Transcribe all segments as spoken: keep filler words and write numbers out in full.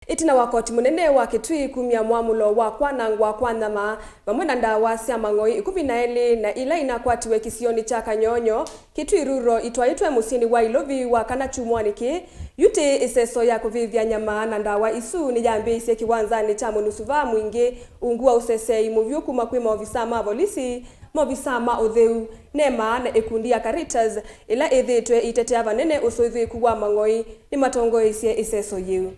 Ĩtina wa koti mũnene wa Kitui kumya mwamũlo wa kwanangwa kwa nyama vamwe na ndawa sya mang'oi ĩkũmi na elĩ na ila inakwatiwe kĩsionĩ kya Kanyonyo, Kitui Rural itwaĩtwe mũsyĩnĩ wa Ilovi wa kana kyumwanĩ kĩĩ, yu tĩ ĩseso ya kũvĩvya nyama na ndawa isu nĩyambĩĩisye kĩwanzanĩ kya Mũnusu vaa Mwingĩ, ungu wa ũseseei mũvyũ kuma kwĩ maovisaa ma volisi, maovisaa ma ũtheu, nema, na ĩkundi ya Caritas, ĩla ĩthĩĩtwe ĩitetea vanene ũsũvĩĩku wa mang'oi, nĩmatongoeisye ĩseso yĩu.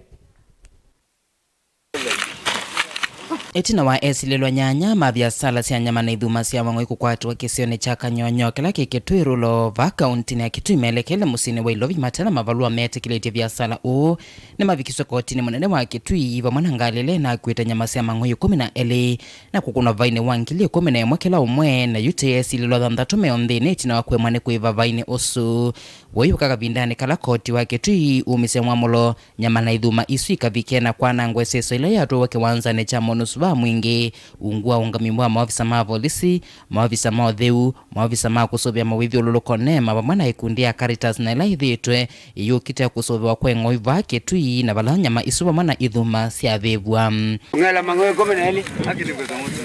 Ĩtina wa esilĩlwa nyanya ma viasala sya nyama na ithuma sya mang'oi kũkwatwa kĩsionĩ kya Kanyonyo kĩla kĩ Kitui Rural vaa kauntinĩ ya Kitui melekele mũsyĩnĩ wa Ilovi mate na mavalũa metĩkĩlĩtye viasala ũũ, nĩmavikiswe kotinĩ mũnene wa Kitui vamwe na ngalĩ ĩla ĩnakuĩte nyama sya mang'oi ĩkũmi na elĩ na kũkũnwa vainĩ wa ngili ĩkũmi na ĩmwe kĩla ũmwe, na yu tĩ esilĩlwa thanthatũ me o nthĩnĩ ĩtina wa kũemwa nĩ kũĩva vainĩ ũsu. Ũyũka kavindanĩ kala koti wa Kitui umisye mwamũlo, nyama na ithuma isu ikavike na kwanangwa ĩseso ĩla yatwawa kĩwanzanĩ kya Mũnusu vaa Mwingĩ, ungu wa ũngami wa maovisa ma volisi, maovisa ma ũtheu, maovisa ma kũsũvĩa mawĩthyũlũlũko, nema, vamwe na ĩkundi ya Caritas na ĩla ĩthĩĩtwe ĩyũkĩte kũsũvĩwa kwa ĩng'oi vaa Kitui na vala nyama isu vamwe na ithuma syavĩvw'a. Ng'ela mang'oi ĩkũmi na elĩ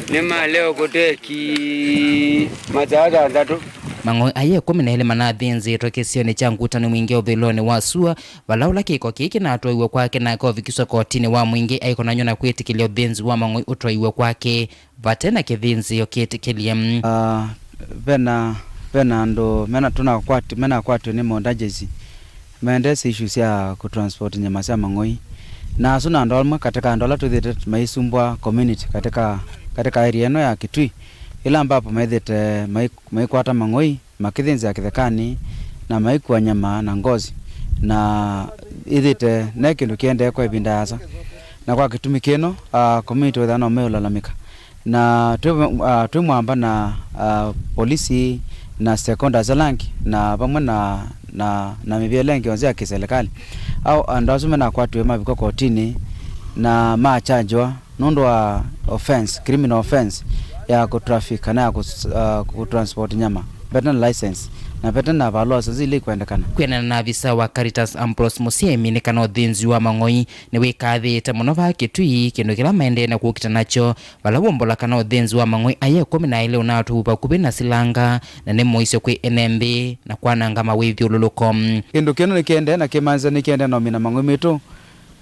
nĩ ma leo kũteki masaa thanthatũ. Mang'oi aya ĩkũmi na elĩ manathĩnzĩĩtwe kĩsionĩ kya Ngutani Mwingĩ ũvĩlonĩ wa sua, vala ũla kĩko kĩĩ kĩnatwaiwe kwake na akovikiswa kotinĩ wa Mwingĩ aikonanywa na kwĩtĩkĩlya ũthĩnzi wa mang'oi ũtwaiwe kwake vate na kĩthĩnzĩo kĩtĩkĩlye. Ah, vena, vena andũ mena, tũnakwati-, menakwatwe nĩ Mount Agency, maendesye issue sya kũtransport nyama sya mang'oi. Na asu na andũ amwe katika andũ ala twĩthĩte maisumbwa community katika, katika area ĩno ya Kitui, ila ambapo methĩte mai-, maikwata mang'oi, makĩthĩnzĩa kĩthekanĩ, na maikua nyama na ngozi, na ĩthĩte ne kĩndũ kĩendee kwa ĩvinda yasa. Na kwa kĩtumi kĩno, ah, community wĩthĩwa no meũlalamĩka. Na twĩ, ah, twĩ mwamba na, ah, polisi na stakeholders ala angĩ, na vamwe na, na, na mĩvĩa ĩla ĩngĩ yonthe ya kĩselekalĩ. Au andũ asu menakwatiwe mavikwa kotinĩ na machanjwa nũndũ wa offense, criminal offense ya kũtraffic kana ya kũs-, uh, kũtransport nyama vete na license na vete na valua syonse ila ikwendekana. Kwĩanana na avisa wa Caritas Ambrose Mũsyĩmi, nĩ kana ũthĩnzi wa mang'oi nĩwĩkathĩĩte mũno vaa Kitui, kĩndũ kĩla maendee na kũkita nakyo, vala wombola kana ũthĩnzi wa mang'oi aya ĩkũmi na elĩ ũnatũu vakuvĩ na silanga na nĩ mũisyo kwĩ ene nthĩ na kwananga mawĩthyũlũlũko. Kĩndũ kĩno nĩkĩendee na kĩmanza nĩkĩendee na ũmina mang'oi maitũ.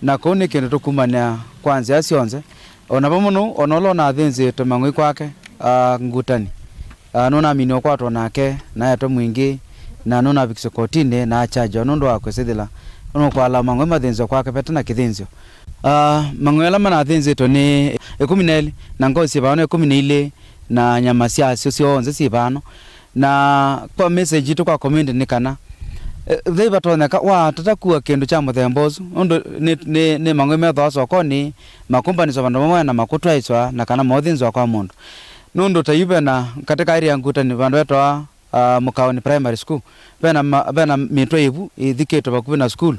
Na kũu nĩ kĩndũ tũkumanĩa kwa nzĩa syonthe, o na vamwe nũu, o na ũla ũnathĩnzĩĩtwe mang'oi kwake, a, Ngutani, a, nũnaminie ũkwatwa nake, na aetwe Mwingĩ, na nũnavikiswe kotinĩ, na achanjwa nũndũ wa kwĩsĩthĩla nũkwala mang'oi mathĩnzĩwe kwake vete na kĩthĩnzĩo. A, mang'oi ala manathĩnzĩtwe nĩ ĩkũmi na elĩ, na ngothi syĩ vano ĩkũmi na ilĩ, na nyama syasyo syonthe syĩ vano. Na kwa message yitũ kwa community nĩ kana, eh, vai vatonyeka watata kua kĩndũ kya mũthemba ũsu, nũndũ nĩ, nĩ, nĩ mang'oi methĩawa sokonĩ, makumbanĩswa vandũ vamwe na makũtwaĩswa na kana mothĩnzwa kwa mũndũ. Nũndũ ta yu vena katika area ya Ngutani vandũ vetawa, ah, Mũkaoni Primary School, vena ma-, vena mĩtwe ĩvu ĩthikĩtwe vakuvĩ na sukulu.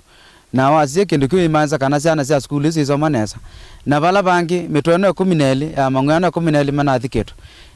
Na wasisya kĩndũ kĩu imanza kana syana sya sukulu isu isoma nesa. Na vala vangĩ, mĩtwe ĩno ĩkũmi na ĩlĩ ya mang'oi ano ĩkũmi na ĩlĩ manathikĩtwe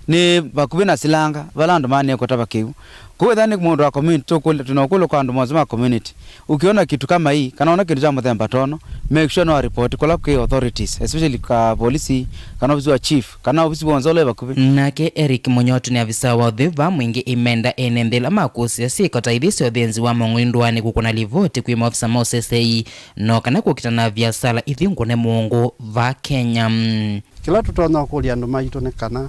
nĩ vakuvĩ na silanga, vala andũ maanĩe kũtava kĩw'ũ. Kũu ethĩwa nĩ mũndũ wa community, tũkũlya, tũna ũkũlyo kwa andũ monthe ma community. Ukiona kitu kama hii, kana ona kĩndũ kya mũthemba tono, make sure no report kũla kwĩ authorities, especially ka polisi, kana ofisi wa chief, kana ofisi wonse ũla wĩ vakuvĩ. Nake Eric Mũnyotu nĩ avisa wa ũtheu vaa Mwingĩ Imenda ene nthĩ ĩla makũsĩa syĩko ta ithi sya ũthĩnzi wa mang'oi ndũanĩ kũkũna livoti kwĩ maofisa ma ũsesei no kana kũkita na viasala ithi ngũne mũũngũ vaa Kenya. Kĩla tũtonya ũkũlya andũ maitũ nĩ kana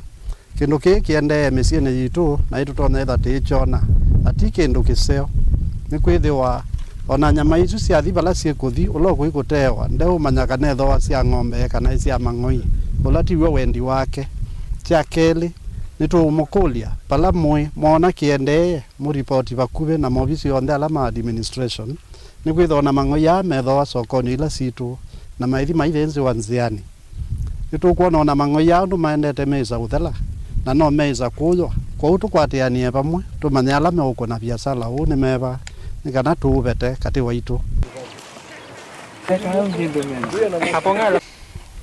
kĩndũ kĩĩ kĩendee mĩsyĩnĩ yitũ, na ĩtũtonya ĩtha tĩkyona, na ti kĩndũ kĩseo. Nĩkwĩthĩwa o na nyama isu syathi vala syĩkũthi, ũla ũkũi kũteewa ndeũmanya kana ethĩwa sya ng'ombe kana ĩ sya mang'oi. Ũla tiw'o wendi wake. Kya kelĩ, nĩtũũmũkũlya vala mũĩ, mwoona kĩendee, mũripoti vakuvĩ na maovisi onthe ala ma administration, nĩkwĩthĩwa o na mang'oi aa methĩawa sokonĩ ila sitũ na maithi maithĩnzĩwa nzĩanĩ. Nĩtũkwona o na mang'oi aa ũndũ maendete meĩsa ũthela, na no meĩsa kũywa. Kwoou tũkwatĩanĩe vamwe, tũmanye ala meũkũna viasala ũũ nĩ meva, nĩ kana tũũvete katĩ waitũ.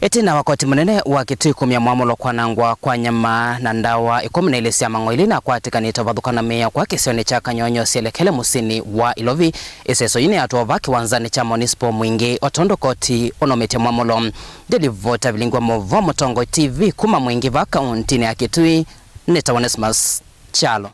Ĩtina wa koti mũnene wa Kitui kumya mwamũlo kwanangwa kwa nyama na ndawa ĩkũmi na ilĩ sya mang'oi ila inakwatĩkanĩte ũvathũkana mĩao kwa kĩsionĩ kya Kanyonyo syelekele mũsyĩnĩ wa Ilovi, ĩseso yĩu nĩyatwawa va kĩwanzanĩ kya Municipal Mwingĩ, o tondũ koti ũnaumĩtye mwamũlo. Ndĩlivota vilingwa mũvo Mũtongoi T V kuma Mwingĩ va kauntinĩ ya Kitui, nĩtawa Onesmus Kyalo.